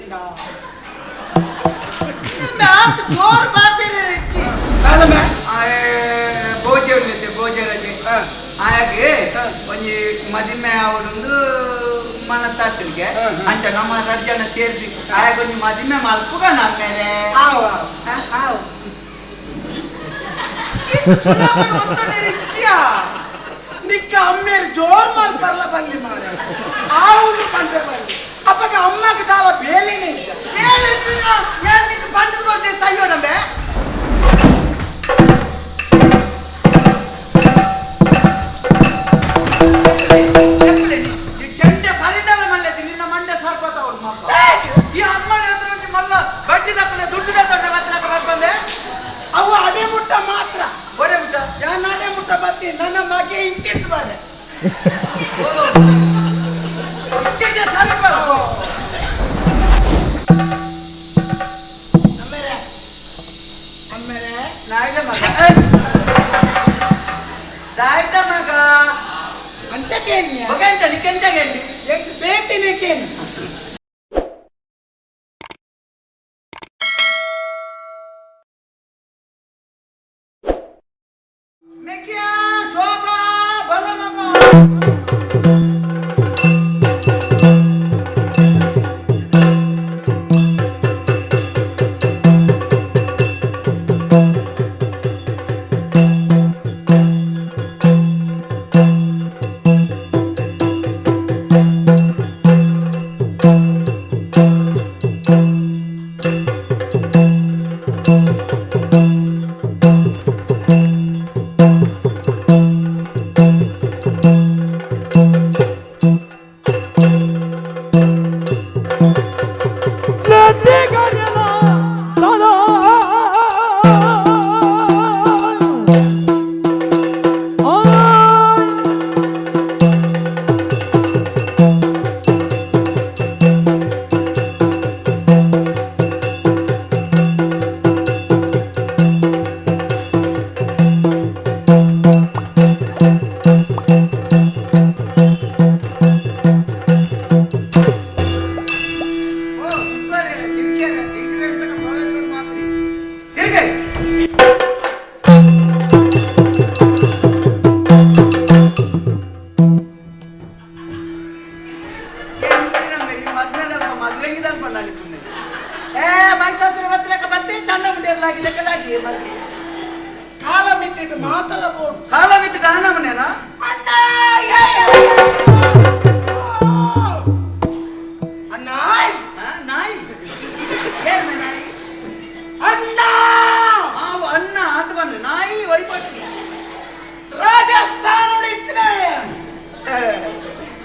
ಕೇಂಡ ಆತ್ ಜೋರ್ ಬಾತೆರೆ ರೆಚ್ಚಿ ಕಾಲಮೆ ಭೋಜ ಉಂಡತೆ ಭೋಜರಾಜೆ ಆಯಾಗೆ ಒಂಜಿ ಮದಿಮೆ ಅವರೊಂದು ಮನಸ್ಸಾತ್ರಿಗೆ ಅಂಚ ನಮ್ಮ ರಡ್ಡ್ ಜನ ಸೇರ್ದಿ ಆಯಾಗ ಒಂಜಿ ಮದಿಮೆ ಮಲ್ಪುಗ ನಮ್ಮೇಲೆ ಆವ್ ಆವ್ ನಿಕ್ಕ ಅಮ್ಮೇರ್ ಜೋರ್ ಮಲ್ಪರ್ಲ ಬಲ್ಲಿ ಮಾರೆ ಆವುಂದು ಪಂಡ್ರೆ ಬಲ್ಲಿ ಅಪ್ಪಗ ಅಮ್ಮಗ ದಾಲ ಬೇಲಿನೇ ಇಜ್ಜ ಬೇಲೆ ಯಾನ್ ನಿಕ್ಕ ಪಂಡ್ದ್ ಕೊರ್ತೆ ಸಯ್ಯೋಡಂಬೆ ಚೆಂಡೆ ಪರಿಡಲ ಮಲ್ಲೆತಿ ನಿನ್ನ ಮಂಡೆ ಸರ್ಪತ ಅವಳು ಮಾಪ ಈ ಅಮ್ಮನ ಹತ್ರ ಒಂಜಿ ಮಲ್ಲ ಬಡ್ಡಿ ದಕ್ಕನೆ ದುಡ್ಡು ದಕ್ಕನೆ ಬತ್ತಲಕ ಬರ್ಪಂದೆ ಅವು ಅಡೆ ಮುಟ್ಟ ಮಾತ್ರ ಒಡೆ ಮುಟ್ಟ ಯಾನ್ ಅಡೆ ಮುಟ್ಟ ಬತ್ತಿ ನನ್ನ ಮಗೆ ಇಂಚಿಟ್ಟು ಬಾರೆ ಇಂಚಿಟ್ಟೆ ಸರ್ಪ ಅಮ್ಮೇರೆ ಅಮ್ಮೇರೆ ನಾಯ್ದ ಮಗ ದಾಯ್ದ ಮಗ ಅಂಚಕೇನ್ಯ ಬೊಕೆಂಚ ನಿಕ್ಕೆಂಚ ಗೆಂಡಿ ಎಂಕ್ ಬೇತಿನೇ ಕೇನ್ ಮೆಕ್ಯಾ ಶೋಭಾ ಬಲ ಮಗ ಓ ಸುತ್ತೋರೆ ತಿರ್ಗೇರೆ ತಿರ್ಗೇರೆ ಮಾತ್ರಿ ತಿರ್ಗೆ ಕಾಲ ಮಿತ್ತಿಟ್ಟು ಮಾತಲ್ಲ ಬೋಡು ಕಾಲ ಮಿತ್ತಿಟ್ಟು ಆನಮನೇನಾ ಅಣ್ಣ ಅಣ್ಣ ನಾಯಿ ಏನ್ ನಾಯಿ ಅಣ್ಣ ಆವು ಅಣ್ಣ ಆತ ಬಂದು ನಾಯಿ ವೈಪಟ್ಟಿ ರಾಜಸ್ಥಾನ ಇತ್ತನೆ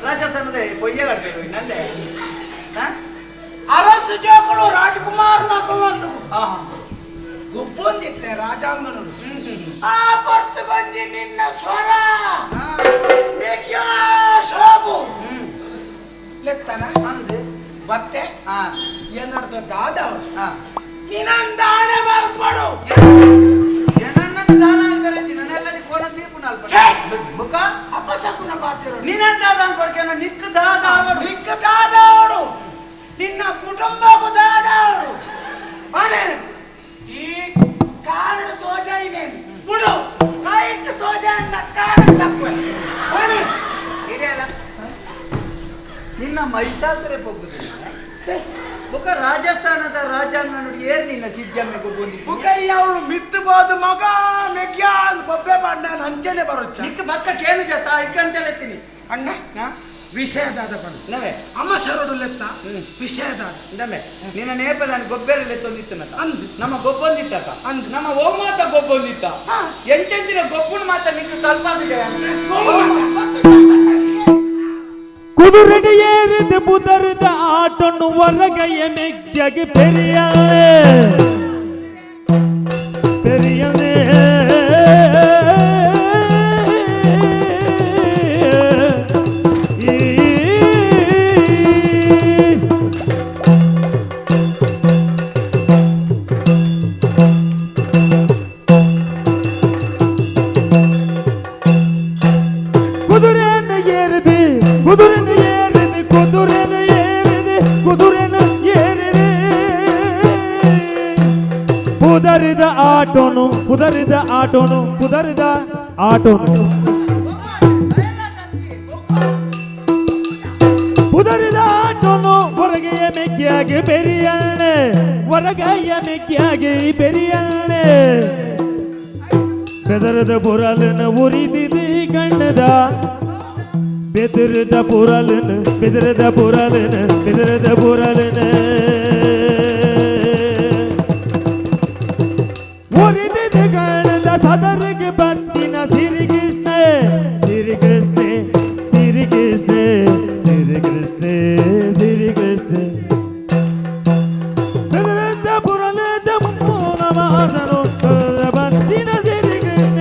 ರಾಜಸ್ಥಾನದ ಪೊಯ್ಯ ಕಟ್ಬೇಕು ಇನ್ನಂದೆ ಅರಸು ಜೋಕುಳು ರಾಜಕುಮಾರ್ ನಕುಲು ಗುಬ್ಬೊಂದಿತ್ತೆ ರಾಜಾಂಗನರು ಆ ಪರ್ತುಗೊಂಜಿ ನಿನ್ನ ಸ್ವರ ಮೇಕ್ಯಾ ಶೋಭು ಲೆತ್ತನ ಅಂದೆ ಬತ್ತೆ ಏನಾರ್ದ ದಾದ ನಿನ್ನಂದಾನೆ ಬರ್ಪಡು ಏನನ್ನ ದಾನ ಅಲ್ಬೆರೆ ನನ್ನೆಲ್ಲ ಕೋನ ದೀಪು ನಾಲ್ಪ ಬುಕ್ಕ ಅಪಶಕುನ ಬಾತಿರು ನಿನ್ನಂತ ದಾನ ಕೊಡ್ಕೇನ ನಿಕ್ಕ ದಾದ ಆವಡು ನಿಕ್ಕ ದಾದಾವಡು ನಿನ್ನ ಕುಟುಂಬಕ್ಕೂ ದಾದಾವಡು ಅಣೆ ಈ ಕಾರಣ ತೋಜಾಯಿನೇನು ಬಿಡು ಕೈಟ್ ತೋಜಾಯನ್ನ ಕಾರಣ ತಪ್ಪು ಅಣೆ ಇದೆಯಲ್ಲ ನಿನ್ನ ಮೈಸಾಸುರೆ ಪೊಗ್ಗುದಿಲ್ಲ ಬುಕ್ಕ ರಾಜಸ್ಥಾನದ ರಾಜಾಂಗ ನೋಡಿ ಏರ್ ನಿನ್ನ ಸಿದ್ಧಮ್ಮೆ ಗೊಬ್ಬೊಂದಿ ಬುಕ್ಕಯ್ಯ ಅವಳು ಮಿತ್ತಬಹುದು ಮಗ ಮೆಗ್ಯಾ ಅಂದ್ ಬೊಬ್ಬೆ ಬಣ್ಣ ಅಂಚನೆ ಬರುಚ್ಚ ನಿಕ್ಕ ಬಕ್ಕ ಕೇಳು ಜತ ಇಕ್ಕಂಚಲೆತ್ತೀನಿ ಅಣ್ಣ ವಿಷಯದಾದ ಬಣ್ಣ ನವೆ ಅಮ್ಮ ಸರಡು ಲೆತ್ತ ವಿಷಯದಾದ ನಮೆ ನಿನ್ನ ನೇಪಲ್ ನಾನು ಗೊಬ್ಬೆರಲೆ ತಂದಿತ್ತು ನತ ಅಂದು. ನಮ್ಮ ಗೊಬ್ಬೊಂದಿತ್ತ ಅಂದು. ನಮ್ಮ ಓ ಮಾತ ಗೊಬ್ಬೊಂದಿತ್ತ ಎಂಟೆಂಚಿನ ಗೊಬ್ಬುನ ಮಾತ ನಿಕ್ಕ ಕಲ್ಪಾದಿದೆ ಕುದುರೆಗೆ ಏರಿದ ಬುದರಿದ ಆಟೊಣ್ಣು ಹೊರಗೆಯ ಮೆಗ್ಗಗೆ ಪೆರಿಯೇ ಪೆರಿಯನೇ ಕುದುರೆಯನ್ನು ಏರಿದೆ ಕುದುರೆಯನ್ನು ಏರಿದೆ ಕುದುರೆಯನ್ನು ಏರಿದೆ ಕುದುರೆಯನ್ನು ಏರಿದೆ. ಪುದರಿದ ಆಟೋನು ಪುದರಿದ ಆಟೋನು ಪುದರಿದ ಆಟೋನು ಪುದರಿದ ಆಟೋನು ಹೊರಗೆಯ ಮೆಕ್ಕಿಯಾಗಿ ಬೆರಿಯಣ್ಣೆ ಹೊರಗೆಯ ಮೆಕ್ಕಿಯಾಗಿ ಬೆರಿಯಣ್ಣೆ ಬೆದರದ ಪುರಲನ ಉರಿದಿದೆ ಗಣ್ಣದ ಬೆದರದ ಪುರಲನ ಬೆದರದ ಪುರಲನ ಬೆದರದ ಪುರಲನ ಉರಿದಿದೆ ಗಣ್ಣದ ಸದರಿಗೆ ಬತ್ತಿನ ಸಿರಿಕೃಷ್ಣ ಸಿರಿಕೃಷ್ಣ ಸಿರಿಕೃಷ್ಣ ಸಿರಿಕೃಷ್ಣ ಸಿರಿಕೃಷ್ಣ ಬೆದರದ ಪುರಲದ ಮೂಲ ಮಾಸನು ಬತ್ತಿನ ಸಿರಿಕೃಷ್ಣ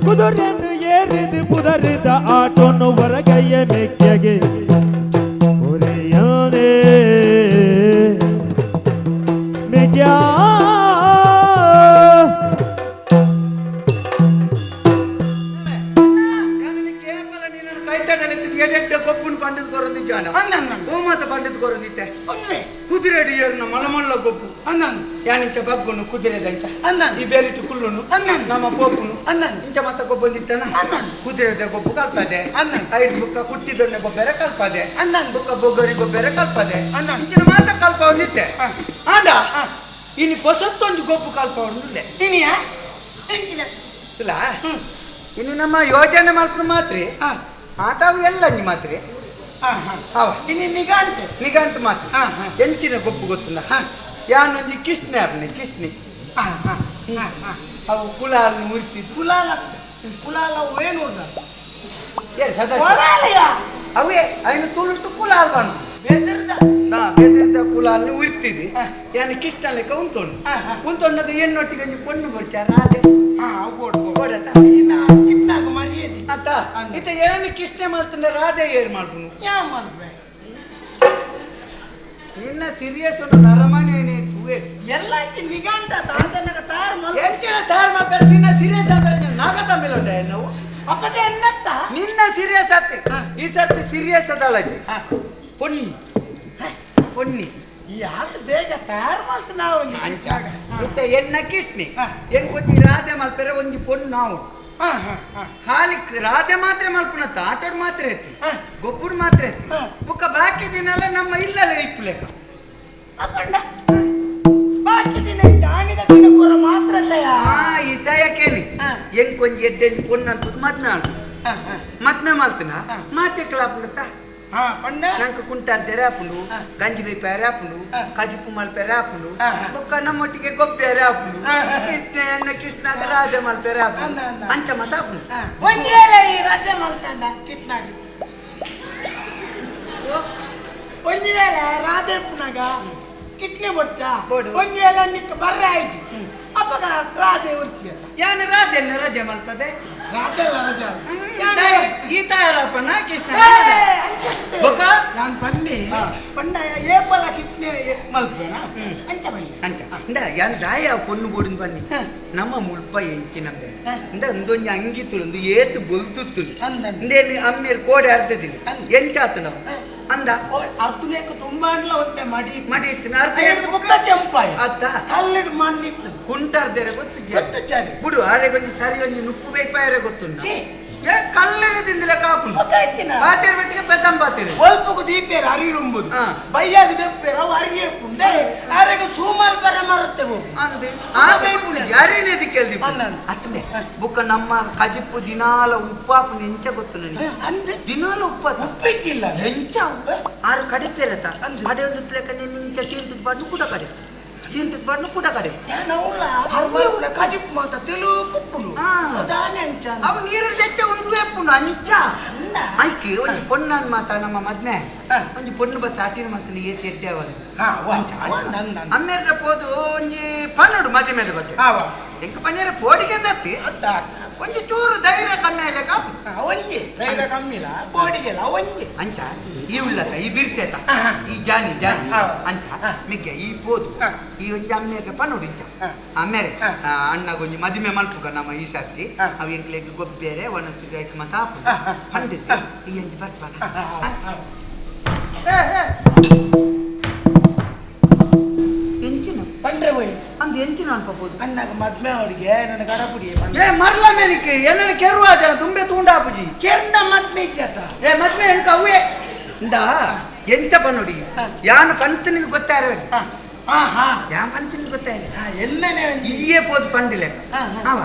ಕುದುರೆಯನ್ನು ಏರಿದು ಪುದರಿದ ಆಟೋನು ಹೊರಗೈಯ ಮೆಕ್ಕೆಗೆ ಒರೆಯನೇ ಮೆಕ್ಯ ಕುದುರೆ ಮಲಮಲ್ಲ ಗೊಬ್ಬು ಯಾನಿಂಚ ಬಗ್ಗುನು ಕುದುರೆದಂಚ ಈ ಬೇಲಿಟ್ಟು ಕುಲ್ಲುನು ನಮ್ಮ ಪೋಪುನು ಇಂಚ ಮತ್ತ ಗೊಬ್ಬೊಂದಿತ್ತನ ಕುದುರೆದ ಗೊಬ್ಬು ಕಲ್ಪದೆ ಐದು ಬುಕ್ಕ ಕುಟ್ಟಿದೊನ್ನೆ ಗೊಬ್ಬರ ಕಲ್ಪದೆ ಬುಕ್ಕ ಬೊಗ್ಗರಿ ಗೊಬ್ಬರ ಕಲ್ಪದೆ ಇಂಚಿನ ಮಾತ ಕಲ್ಪವನಿತ್ತೆ ಆಂಡ ಇನಿ ಪೊಸತ್ತೊಂದು ಗೊಬ್ಬು ಕಲ್ಪವನ್ನುಲ್ಲೆ ಇನಿಯಾ ಇಲ್ಲ ಇನ್ನು ನಮ್ಮ ಯೋಜನೆ ಮಾಡ್ಕೊಂಡು ಮಾತ್ರಿ ಆಟವು ಎಲ್ಲ ಮಾತ್ರಿ ಇನ್ನು ನಿಗಾಂಟು ನಿಗಾಂಟು ಮಾತ್ರ ಎಂಚಿನ ಗೊಬ್ಬು ಗೊತ್ತಿಲ್ಲ ಯಾನೊಂಜಿ ಕಿಷ್ಣೆ ಅಪ್ನೆ ಕಿಷ್ಣಿ ಅವು ಕುಲಾಲ್ ಮುರಿತಿದ್ದು ಕುಲಾಲ ಕುಲಾಲ ಏನು ಸದಾ ಅವೇ ಅವನು ತುಳುಟು ಕುಲಾಲ್ ಬಂದು ಬೆದರ್ದ ಬೆದರ್ದ ಕುಲಾಲ್ನ ಉರಿತಿದ್ದಿ ಯಾನು ಕಿಷ್ಣ ಲೆಕ್ಕ ಉಂತೋಣು ಉಂತೊಣ್ಣಗ ಎಣ್ಣೊಟ್ಟಿಗೆ ಒಂಜಿ ಪೊಣ್ಣು ಬರ್ಚಾರ ಅದೇ ಅತ್ತ ಇತ್ತ ಏನು ಕಿಷ್ಣೆ ಮಾಡ್ತಂದ್ರೆ ರಾಧೆ ಏರ್ ಮಾಡ್ಬುನು ಯಾ ಮಾಡ್ಬೆ ನಿನ್ನ ಸೀರಿಯಸ್ ಒಂದು ನರಮನೆ ತೂವೆ ಎಲ್ಲ ನಿಗಂಟ ತಾತನಗ ತಾರ್ ಮಲ್ ಎಂಚಿನ ತಾರ್ ಮಾಡ್ತಾರೆ ನಿನ್ನ ಸೀರಿಯಸ್ ಆದ್ರೆ ನಾಗ ತಮಿಳುಂಡ ನಾವು ಅಪ್ಪದೆ ಎನ್ನತ್ತ ನಿನ್ನ ಸೀರಿಯಸ್ ಆತಿ ಈ ಸರ್ತಿ ಸೀರಿಯಸ್ ಅದಳಜಿ ಪೊನ್ನಿ ಪೊನ್ನಿ ಯಾಕೆ ಬೇಗ ತಯಾರು ಮಾಡ್ತ ನಾವು ಅಂಚ ಇತ್ತ ಎನ್ನ ಕಿಷ್ಣಿ ಎನ್ ಕೊಂಚಿ ರಾಧೆ ಮಲ್ಪೆರೆ ಒಂಜಿ ಪೊಣ್ಣು ನಾವು ಖಾಲಿ ರಾಧೆ ಮಾತ್ರ ಮಲ್ಪುನತ್ತ ಆಟೋಡ್ ಮಾತ್ರ ಎತ್ತಿ ಗೊಬ್ಬುಡ್ ಮಾತ್ರ ಎತ್ತಿ ಬುಕ್ಕ ಬಾಕಿ ದಿನ ಎಲ್ಲ ನಮ್ಮ ಇಲ್ಲಲ್ಲ ಇಪ್ಪುಲೆಕ್ಕ ಅಪ್ಪಂಡ ಬಾಕಿ ದಿನ ಆಣಿದ ದಿನ ಕೊರ ಮಾತ್ರ ಈ ಸಾಯಕೇನಿ ಹೆಂಗ್ ಕೊಂಚ ಎಡ್ಡೆ ಪೊಣ್ಣು ಅಂತ ಮದ್ಮೆ ಆಳು ಮದ್ಮೆ ಮಲ್ತನ ಮಾತೆ ಕ್ಲಾಪ್ನತ್ತ ನಂಗೆ ಕುಂಟಾರ್ದೇರೆ ಆಪುಂಡು ಗಂಜಿ ಬೇಪಾರೆ ಆಪುಂಡು ಕಜಿಪು ಮಲ್ಪೆರೆ ಆಪುಂಡು ಬೊಕ್ಕ ನಮ್ಮೊಟ್ಟಿಗೆ ಗೊಬ್ಬೆರೆ ಆಪುಂಡು ಇತ್ತೆ ಕೃಷ್ಣ ರಾಜ ಮಲ್ಪೆರೆ ಆಪುಂಡು ಅಂಚ ಮತ ಆಪುಂಡು ಒಂಜಿ ವೇಳೆ ಈ ರಜೆ ಮಲ್ತಂಡ ಕಿಟ್ನಾಗ ಒಂಜಿ ವೇಳೆ ರಾಧೆ ಪುನಗ ಕಿಟ್ನೆ ಬೊಚ್ಚ ಒಂಜಿ ವೇಳೆ ನಿಕ್ಕ ಬರ್ರೆ ಆಯ್ತು ಅಪ್ಪಗ ರಾಧೆ ಉರ್ಚಿ ಅಂತ ಯಾನು ರಾಧೆ ರಜೆ ಮಲ್ಪದೆ ರಾಧೆ ರಜೆ ಈ ತಯಾರಪ್ಪನ ಕೃಷ್ಣ ನಾನು ಬನ್ನಿ ಪಂಡ ಏಪಲ ಕಿಟ್ನೆ ಮಲ್ಪೇನ ಅಂಚ ಬನ್ನಿ ಅಂಚ ಅಂದ ಯಾನು ದಾಯ ಪೊಣ್ಣು ಬೋಡಿನ ಬನ್ನಿ ನಮ್ಮ ಮುಲ್ಪ ಎಂಚಿ ನಮ್ದೆ ಅಂದ ಒಂದೊಂಜಿ ಅಂಗಿ ತುಳುಂದು ಏತು ಬೊಲ್ತುತ್ತು ಅಂದೇನು ಅಮ್ಮೇರು ಕೋಡೆ ಅರ್ಧದಿಲ್ಲ ಎಂಚಾತು ನಾವು ಅಂದ ಅರ್ಧನೇಕ ತುಂಬಾ ಅಂಡ್ಲ ಒಂತೆ ಮಡಿ ಮಡಿ ಇತ್ತು ಅರ್ಧ ಹಿಡಿದು ಬುಕ್ಕ ಕೆಂಪಾಯ ಅತ್ತ ಕಲ್ಲಿಡು ಮಣ್ಣಿತ್ತು ಕುಂಟಾರ್ದೇರೆ ಗೊತ್ತು ಗೊತ್ತು ಸರಿ ಬಿಡು ಆರೆಗೊಂಜಿ ಸರಿ ಒಂಜಿ ನುಪ್ಪು ಬೇಪಾಯರೆ ಗೊತ್ತು ಏ ಕಲ್ಲಿನ ತಿಂದಿಲ್ಲ ಕಾಪುಂಡು ಬಾತೇರು ಬೆಟ್ಟಿಗೆ ಪೆದಂ ಬಾತೇರು ಒಲ್ಪಗು ದೀಪೇರು ಅರಿಯುಂಬುದು ಬೈಯಾಗ ದೆಪ್ಪೇರು ಅವು ಅರಿಯಪುಂಡೆ ಆರೆಗೆ ಸೂಮಲ್ ಬರ ಮರತ್ತೆ ಹೋಗು ಅಂದೆ ಆ ಬೇಪುಂಡು ಯಾರೇನೇ ದಿಕ್ಕೆಲ್ದಿ ಅತ್ತಮೆ ಬುಕ್ಕ ನಮ್ಮ ಕಜಿಪ್ಪು ದಿನಾಲ ಉಪ್ಪಾಪು ನೆಂಚ ಗೊತ್ತು ನನಗೆ ಅಂದೆ ದಿನಾಲ ಉಪ್ಪ ಉಪ್ಪಿಟ್ಟಿಲ್ಲ ನೆಂಚ ಆರು ಕಡಿಪೇರತ ಕಡೆ ಒಂದು ಲೆಕ್ಕ ನಿಂಚ ಸೀಂತದ ಬಾಡ್ನು ಕೂಡ ಕಡೆ ಸೀಂತದ ಬಾಡ್ನು ಕೂಡ ಕಡೆ ಕಜಿಪ್ಪು ಮಾತ ತೆಲುಪುಪ್ಪುಂಡು ದಾನೆ ಅಂಚ ಅವು ನೀರು తెచ్చ ಒಂದು ವೇಪುಂಡು ಅಂಚ ಐಕೆ ಒಂಜಿ ಪೊಣ್ಣನ್ ಮಾತ ನಮ್ಮ ಮದ್ಮೆ ಒಂಜಿ ಪೊಣ್ಣು ಬತ್ತ ಅಟಿನ ಮಂತನ ಏತಿ ಎಡ್ಡೆ ಅವಳು ಅಮ್ಮೇರ ಪೋದು ಒಂಜಿ ಪನ್ನೋಡು ಮದಿಮೆದ ಬಗ್ಗೆ ಎಂಕ ಪನ್ನೀರ ಪೋಡಿಗೆ ದತ್ತಿ ಒಂಜಿ ಚೂರು ಧೈರ್ಯ ಕಮ್ಮಿ ಆಯ್ಲೆ ಕಾಪು ಒಂಜಿ ಧೈರ್ಯ ಕಮ್ಮಿಲ್ಲ ಪೋಡಿಗೆಲ್ಲ ಒಂಜಿ ಅಂಚ ಈ ಉಳ್ಳತ ಈ ಬಿರ್ಸೇತ ಈ ಜಾನಿ ಜಾನಿ ಅಂಚ ಮಿಗ್ಗೆ ಈ ಪೋದು ಈ ಒಂಜಿ ಅಮ್ಮೇರ ಪನ್ನೋಡು ಇಂಚ ಅಮ್ಮೇರೆ ಅಣ್ಣಗೊಂಜಿ ಮದಿಮೆ ಮಲ್ಪುಗ ನಮ್ಮ ಈ ಸರ್ತಿ ಅವು ಎಂಕ್ಲೆಗ್ ಗೊಬ್ಬೇರೆ ಒಣಸುಗೆ ಐಕ್ ಮತ ಆಪು ಪಂಡಿತ ಈ ಅಂಜಿ ಬರ್ಪ ಎಂಚಿನ ಪಂಡ್ರೆ ಹೋಯ್ ಮಲ್ಪ ಅಣ್ಣಗ ಮದ್ಮೆ ಅವರಿಗೆ ನನ್ನ ಗಡಪುಡಿ ಏ ಮರ್ಲ ಮೇನಿಕ್ ಎನ್ನ ಕೆರುವ ಜನ ತುಂಬೆ ತೂಂಡಾಪುಜಿ ಕೆರ್ನ ಮದ್ಮೆ ಇಜ್ಜಾತ ಏ ಮದ್ಮೆ ಎಂಕ ಅವೇ ಇಂದ ಎಂಚ ಪನ್ನುಡಿ ಯಾನ್ ಪಂತನಿಗೆ ಗೊತ್ತಾರ ಯಾನ್ ಪಂತನಿಗೆ ಗೊತ್ತಾರ ಎಲ್ಲನೇ ಈಯೇ ಪೋದು ಪಂಡಿಲೆ ಅವ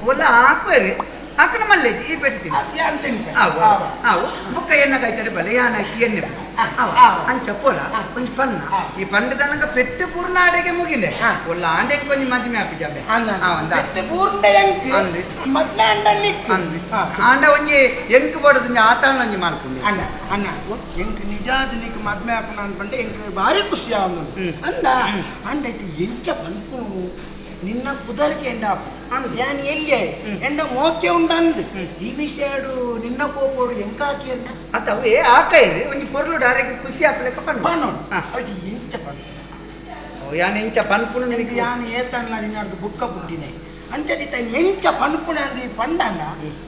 ಒಲ್ಲ ಹಾಕುವರು ಹಾಕನ ಮಲ್ಲೇಜಿ ಈ ಪೆಡ್ತೀನಿ ಆವು ಬುಕ್ಕ ಎಣ್ಣ ಕಾಯ್ತಾರೆ ಬಲೆ ಯಾನ ಹಾಕಿ ಎಣ್ಣೆ ಅವ ಅಂಚ ಪೋಲ ಒಂಜಿ ಪನ್ನ ಈ ಪಂಡದನಗ ಪೆಟ್ಟು ಪೂರ್ಣ ಆಡೆಗೆ ಮುಗಿಲೆ ಒಲ್ಲ ಆಂಡೆ ಕೊಂಜಿ ಮದ್ಮೆ ಆಪಿ ಜಾಬೆ ಪೂರ್ಣ ಮದ್ಮೆ ಅಂಡ ಅಂದು ಆಂಡ ಒಂಜಿ ಎಂಕ್ ಬೋಡದ ಆತಾನ ಒಂಜಿ ಮಾಡ್ಕೊಂಡು ಅಣ್ಣ ಅಣ್ಣ ಎಂಕ್ ನಿಜಾದ ನೀಕ್ ಮದ್ಮೆ ಆಪುನ ಅನ್ಪಂಡೆ ಎಂಕ್ ಭಾರಿ ಖುಷಿ ಆವನು ಅಂದ ಅಂಡ ಎಂಚ ಪನ್ಪು ನಿನ್ನ ಕುದರ್ಕೆ ಎಂಡ ಯಾನ್ ಎಲ್ಲಿ ಎಂಡ ಮೋಕೆ ಉಂಡಂದು ಈ ವಿಷಯಡು ನಿನ್ನ ಕೋಪೋಡು ಎಂಕಾಕಿ ಅತ್ತ ಅವೇ ಆಕೈರಿ ಒಂಜಿ ಪೊರ್ಲು ಡಾರೆಗೆ ಖುಷಿ ಆಪಲೆಕ್ಕ ಪಣ್ಣು ಪಣ್ಣು ಅದು ಎಂಚ ಪಣ್ಣು ಯಾನ್ ಎಂಚ ಪನ್ಪುನು ನಿನಗೆ ಯಾನ್ ಏತನ್ಲ ನಿನ್ನದು ಬುಕ್ಕ ಪುಟ್ಟಿನೆ ಅಂಚದಿ ತನ್ ಎಂಚ ಪನ್ಪುಣ ಅಂದು ಈ ಪಂಡಂಡ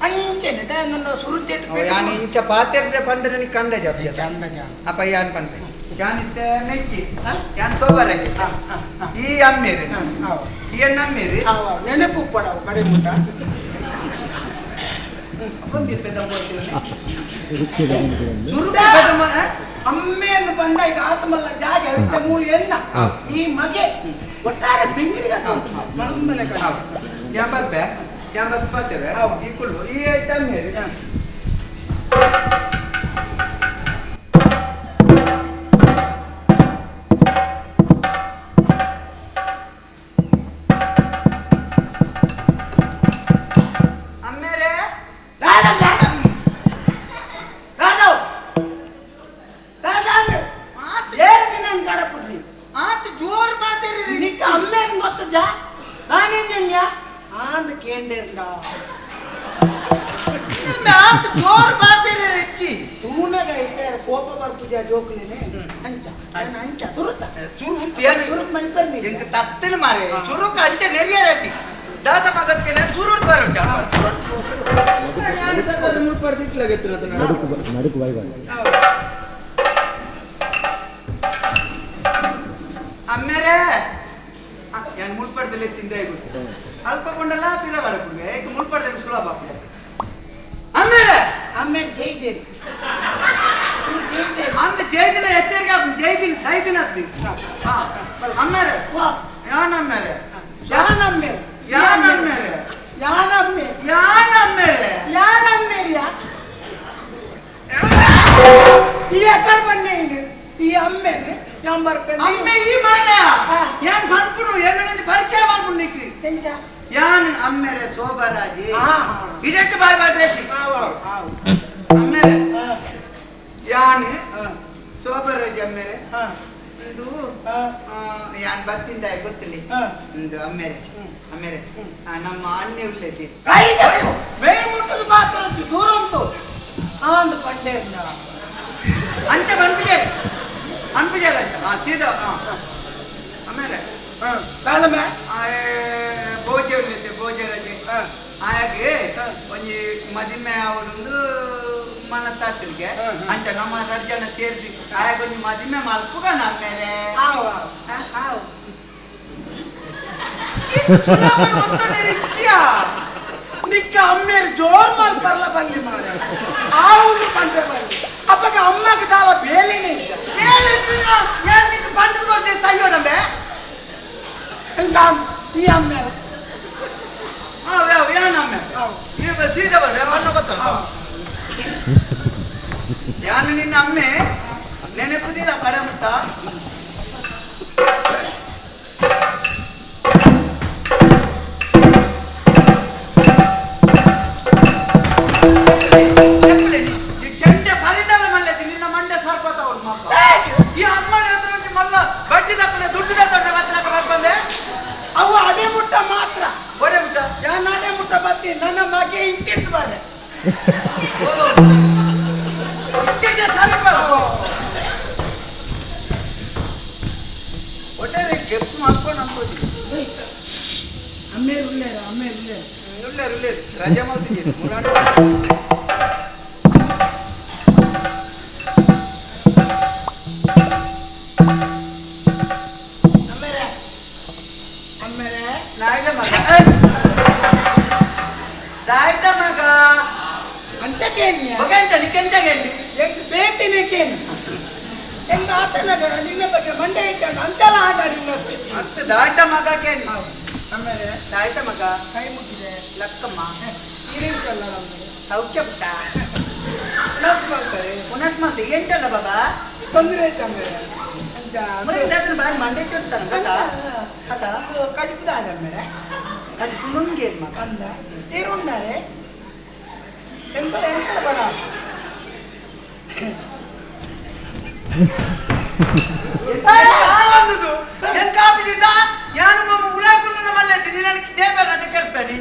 ಅಂಚನೆ ನನ್ನ ಸುರುತೆಟ್ಟು ಯಾನ್ ಇಂಚ ಪಾತೆರ್ದೆ ಪಂಡ ನಿನಗೆ ಕಂದ ಜಾಬಿ ಚಂದ ಜಾ ಅಪ್ಪ ಯಾನ್ ಪಂಪೆ ಯಾನ್ ಇತ್ತೆ ಮೆಚ್ಚಿ ಯಾನ್ ಸೋಬರ ಈ ಅಮ್ಮೇರಿ ಈ ಅಮ್ಮೇರಿ ನೆನಪು ಪಡವು ಕಡೆ ಮುಟ್ಟ ಅಮ್ಮೆಯನ್ನು ಬಂದ ಈಗ ಆತ್ಮಲ್ಲ ಜಾಗ ಮೂರು ಎಣ್ಣ ಈ ಮಗೆ ಒಟ್ಟಾರೆ ಬೆಂಗಿರಿಗ ಯಾನ್ ಬರ್ಪೆ ಯಾನ್ ಬರ್ಪೆ ಪಾತೇವೆ ಈ ಕುಳ್ಳು ಈ ಐತೆ ಅಮ್ಮೇರಿ ಅಮ್ಮೇರೆ ಯಾನ್ ಮುಳ್ಪಡ್ದಲ್ಲೇ ತಿಂದೆ ಅಲ್ಪ ಕೊಂಡಲ್ಲ ಪಿರಗಾಡಕುಂಡೆ ಈಗ ಮುಳ್ಪಡ್ದಲ್ಲಿ ಸುಲಭ ಅಮ್ಮೇರೆ ಅಮ್ಮೇರೆ ಜೈದೇನಿ ಅಂದ ಜೈದಿನ ಎಚ್ಚರಿಕೆ ಆಪು ಜೈದಿನ ಸೈದಿನ ಅತ್ತಿ ಅಮ್ಮೇರೆ ಯಾನ್ ಅಮ್ಮೇರೆ ಯಾನ್ ಅಮ್ಮೇರೆ ಯಾನ್ ಅಮ್ಮೇರೆ ಯಾನ್ ಅಮ್ಮೆ ಯಾನ್ ಅಮ್ಮೇರೆ ಯಾನ್ ಅಮ್ಮೇರಿಯಾ ಈ ಎಕಡೆ ಬನ್ನಿ ಈ ಅಮ್ಮೇನೆ ಯಾನ್ ಬರ್ಪೆ ಅಮ್ಮೆ ಈ ಮಾರ ಯಾನ್ ಪನ್ಪುನು ಎನ್ನೊಂದು ಪರಿಚಯ ಮಾಡ್ಪುನು ನಿಕ್ಕು ಎಂಚ ಯಾನ್ ಅಮ್ಮೇರೆ ಸೋಬರಾಜಿ ಇದಕ್ಕೆ ಬಾಯ್ ಬಾಡ್ರೇತಿ ಅಮ್ಮೇರೆ ಯಾನ್ ಸೋಬರಾಜಿ ಅಮ್ಮೇರೆ ಇದು ಯಾನ್ ಬತ್ತಿಂದ ಗೊತ್ತಿಲ್ಲ ಒಂದು ಅಮ್ಮೇರೆ ಅಮ್ಮೇರೆ ನಮ್ಮ ಅಣ್ಣೆ ಉಲ್ಲೇತಿ ಬೇರೆ ಮುಟ್ಟದ ಮಾತ್ರ ದೂರ ಉಂಟು ಆಂದು ಪಂಡೆ ಅಂಚೆ ಬಂದ್ಬಿಜೆ ಅನ್ಪಿಜೆ ಹಾ ಸೀದಾ ಆಮೇಲೆ ಕಾಲಮೆ ಭೋಜ ಉಲ್ಲೇತಿ ಭೋಜರಾಜಿ ಹಾಗೆ ಒಂಜಿ ಮದಿಮೆ ಅವರೊಂದು ಮನಸ್ಸಾತಿಗೆ ಅಂಚ ನಮ್ಮ ರಡ್ ಜನ ಸೇರಿಸಿ ಆಯಾಗ ಒಂಜಿ ಮದಿಮೆ ಮಲ್ಪುಗ ನಮ್ಮೇಲೆ ನಿಕ್ಕ ಅಮ್ಮೇರು ಜೋರ್ ಮಲ್ಪರ್ಲ ಬಲ್ಲಿ ಮಾಡ ಆವು ಪಂಡೆ ಬಲ್ಲಿ ಅಪ್ಪಗ ಅಮ್ಮಗೆ ದಾವ ಬೇಲಿನೇ ಇಲ್ಲ ನಿಕ್ಕ ಪಂಡದ ಕೊಡ್ತೇ ಸೈಯೋಡಂಬೆ ನಾನು ಈ ಅಮ್ಮೇರು ಸೀದಾ ಬರ್ರೆ ಮಣ್ಣು ಗೊತ್ತಲ್ಲ ಯಾನು ನಿನ್ನ ಅಮ್ಮೆ ನೆನಪುದಿಲ್ಲ ಕಡೆ ಮುಟ್ಟ ಈ ಚಂಡೆ ಪರಿಣಾಮ ಮಲ್ಲತಿ ನಿನ್ನ ಮಂಡೆ ಸರ್ಪತ ಅವ್ರು ಮಾಪ ಈ ಅಮ್ಮನ ಹತ್ರ ಮಲ್ಲ ಬಡ್ಡಿ ತಪ್ಪನೆ ದುಡ್ಡು ತಗೊಂಡ್ರೆ ಮತ್ತೆ ಬರ್ಬಂದೆ ಅವು ಅದೇ ಮುಟ್ಟ ಮಾತ್ರ ಒಡೆ ಮುಟ್ಟ ನಾನು ಅದೇ ಮುಟ್ಟ ಬರ್ತೀನಿ ನನ್ನ ಮಗೆ ಇಂಚಿಟ್ಟು ಬರ್ರೆ ಒಟ್ಟಾರೆ ಕೆಪ್ಪು ಮಾಡ್ಕೊಂಡು ನಂಬೋದು ಅಮ್ಮೇರು ಉಳ್ಳೇರು ಅಮ್ಮೇರು ಉಳ್ಳೇರು ಉಳ್ಳೇರು ಉಳ್ಳೇರು ರಜೆ ಮಾಡ್ತಿದ್ದೀರಿ ಮುರಾಡು ಅಮ್ಮೇರೆ ಅಮ್ಮೇರೆ ನಾಯ್ದ ಮಗ ದಾಯ್ದ ಮಗ ಅಂಚಕೇನ್ಯ ಮಗಂತ ನಿಕ್ಕೆಂಚಗೇಂಡಿ ಎಂಕ್ ಬೇತಿನೇ ಕೇನ್ ಎಂಕ್ ಆತನ ನಿನ್ನ ಬಗ್ಗೆ ಮಂಡೆ ಇಟ್ಟ ಅಂಚಲ ಆಟ ನಿನ್ನ ಸ್ಥಿತಿ ಅತ್ತ ದಾಯ್ತ ಮಗ ಕೇಳಿ ಆಮೇಲೆ ದಾಯ್ತ ಮಗ ಕೈ ಮುಗಿದೆ ಲಕ್ಕಮ್ಮ ಇರಿಂಚಲ್ಲ ನಮ್ಗೆ ಸೌಖ್ಯ ಪುಟ್ಟ ನಸ್ ಮಾಡ್ತಾರೆ ಪುನಃ ಮತ್ತೆ ಎಂಟಲ್ಲ ಬಾಬಾ ತೊಂದರೆ ಆಯ್ತು ಆಮೇಲೆ ಅಂಚ ಮುರಳಿ ಬಾರಿ ಮಂಡೆ ಚೊಡ್ತಾನ ಗೊತ್ತಾ ಅದ ಕಜಿಪುದ ಆಮೇಲೆ ಅದು ಕುಲುಂಗೆ ಮಗ ಅಂದ ಏರುಂಡಾರೆ ಎಂತ ಎಂತ ಬಡ ಬಂದುದು ಎಂತ ಆಗ್ಬಿಟ್ಟಿದ್ದ ಯಾನು ಮಮ್ಮ ಉಳಾಕುಲ್ಲ ಮಲ್ಲೆ ನನಗೆ ದೇವರ ಅಂತ ಕೇಳ್ಪೇಡಿ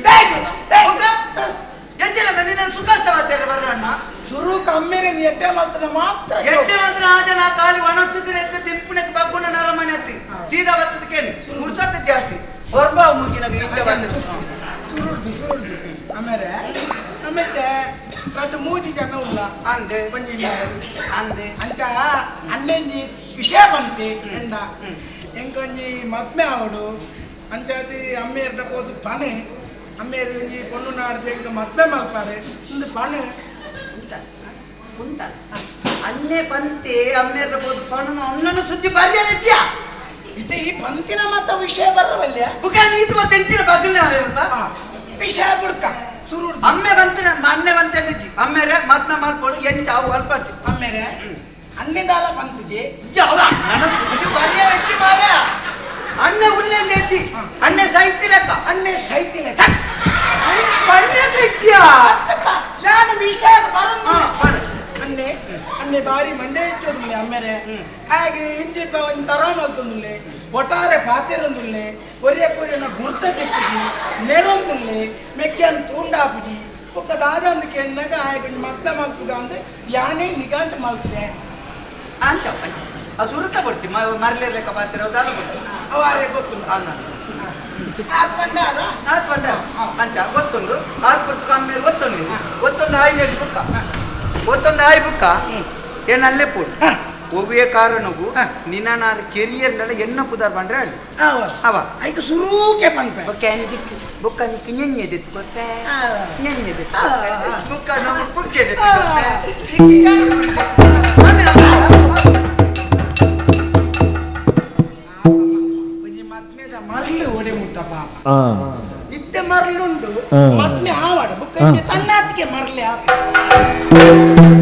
ಎಂಚಿನ ನಿನ್ನ ಸುಖಾಷ್ಟವಾಗ್ತಾರೆ ಬರ್ರಣ್ಣ ಸುರು ಕಮ್ಮಿರೆ ನೀ ಎಟ್ಟೆ ಮಾತ್ರ ಮಾತ್ರ ಎಟ್ಟೆ ಮಾತ್ರ ಆಜ ನಾ ಖಾಲಿ ಒಣಸುತ್ತಿನ ಎದ್ದು ತಿನ್ಪುಣಕ್ಕೆ ಬಗ್ಗುಣ ನರಮನೆ ಹತ್ತಿ ಸೀದಾ ಬರ್ತದ ಕೇಳಿ ಮುರ್ಸತ್ತ ಜಾಸ್ತಿ ಹೊರಬ ಮುಗಿನ ಈಚೆ ಬಂದದ್ದು ಸುರುಡ್ದು ಸುರುಡ್ದು ಆಮೇಲೆ ಆಮೇಲೆ ರಟ್ಟು ಮೂಜಿ ಜನ ಉಲ್ಲ ಅಂದೆ ಬಂದಿಲ್ಲ ಅಂದೆ ಅಂಚ ಅಣ್ಣೆಂಜಿ ವಿಷಯ ಬಂತಿ ಎಂಡ ಎಂಕೊಂಜಿ ಮದ್ಮೆ ಆವಡು ಅಂಚಾತಿ ಅಮ್ಮೇರ್ಡ ಪೋದು ಪಣೆ ಅಮ್ಮೇರು ಒಂಜಿ ಪೊಣ್ಣು ನಾಡ್ದು ಎಂಕ ಮದ್ಮೆ ಮಲ್ಪಾರೆ ಒಂದು ಪಣೆ ಕುಂತ ಕುಂತ ಅನ್ನೆ ಬಂತೆ ಅಮ್ಮೇರ್ಡ ಪೋದು ಪಣ್ಣು ಅಣ್ಣನ ಸುದ್ದಿ ಬರ್ಯಾನಿದ್ಯಾ ಇದು ಈ ಬಂತಿನ ಮತ್ತ ವಿಷಯ ಬರವಲ್ಯ ಬುಕ್ಕ ನೀತು ಮತ್ತೆ ಎಂಚಿನ ಬಗ್ಲ ವಿಷಯ ಬುಡ್ಕ ಸುರುಡ್ದು ಅಮ್ಮೆ ಬಂತೆ ಅಣ್ಣೆ ಬಂತೆ ಅಂದಿಜ್ಜಿ ಅಮ್ಮೇರೆ ಮದ್ಮೆ ಮಲ್ಪೋಡು ಎಂಚ ಅವು ಅಲ್ಪಟ್ಟು ಅಮ್ಮೇರೆ ಅಣ್ಣೆದಾಲ ಬಂತುಜಿ ನನ್ನ ಸುದ್ದಿ ಬರ್ಯಾನಿದ್ದಿ ಮಾರ್ಯ ಅಣ್ಣ ಉಲ್ಲೆ ಎದ್ದಿ ಅಣ್ಣೆ ಸಾಹಿತ್ಯ ಅಣ್ಣೆ ಸೈತಿಲ್ಲ ನಾನು ವಿಷಯ ಬರಂದು ಅಣ್ಣೆ ಅಣ್ಣೆ ಬಾರಿ ಮಂಡೆ ಹೆಚ್ಚೋದುಲ್ಲೆ ಅಮ್ಮೇರೆ ಹಾಗೆ ಇಂಚಿಪ್ಪ ಒಂದು ತರ ಮಲ್ತೊಂದುಲ್ಲೆ ಒಟ್ಟಾರೆ ಪಾತೆರೊಂದುಲ್ಲೆ ಒರಿಯ ಕೊರಿಯನ ಗುರ್ತ ತೆಕ್ಕುಜಿ ನೆರೊಂದುಲ್ಲೆ ಮೆಕ್ಕೆನ್ ತೂಂಡಾಪುಜಿ ಒಕ್ಕ ದಾದಂದು ಕೆಣ್ಣಗ ಆಯ್ಕೆ ಮದ್ದ ಮಲ್ಪುಗ ಅಂದ್ರೆ ಯಾನೇ ನಿಘಂಟು ಮಲ್ತೆ ಅಂಚ ಅಂಚ ಆ ಸುರುತ ಕೊಡ್ತಿ ಮರಲಿರ್ಲಿಕ್ಕ ಪಾತಿರ ದಾಲ ಕೊಡ್ತಿ ಅವಾರೆ ಗೊತ್ತುಂಟು ಅನ್ನ ಆತ್ ಬಂದಾರ ಆತ್ ಬಂಡ ಅಂಚ ಗೊತ್ತುಂಡು ಆತ್ ಗೊತ್ತು ಆಮೇಲೆ ಗೊತ್ತುಂಡು ಗೊತ್ತೊಂದು ಆಯಿ ಹೇಳಿ ಬುಕ್ಕ ಗೊತ್ತೊಂದು ಆಯಿ ಬುಕ್ಕ ಏನಲ್ಲೇ ಪೋಡು ಒವ್ವೇ ಕಾರಣಗೂ ನಿನ್ನ ಕೆರಿಯರ್ನೆಲ್ಲ ಎಣ್ಣ ಪುದಾರ್ ಬಂದ್ರೆ ಅಲ್ಲಿ ಅವ ಐಕ್ ಸುರೂಕೆ ಪನ್ಪೆ ಬೊಕ್ಕ ದಿಕ್ಕು ಬೊಕ್ಕ ನಿಕ್ಕು ನೆನ್ನೆದಿತ್ತು ಗೊತ್ತೇ ನೆನ್ನೆದಿತ್ತು ಬೊಕ್ಕ ನಮ್ಮ ಪುಕ್ಕೆದಿತ್ತು ಮದ್ಮೆದ ಮರ್ಲು ಒಡೆ ಮುಟ್ಟ ಪಾಪ ಆ ಇತ್ತೆ ಮರ್ಲುಂಡು ಹಾ. ಮದ್ಮೆ ಆವಾಡ ಬುಕ್ಕ ತನ್ನಾತಿಗೆ ಮರ್ಲೆ ಆಪ ಆ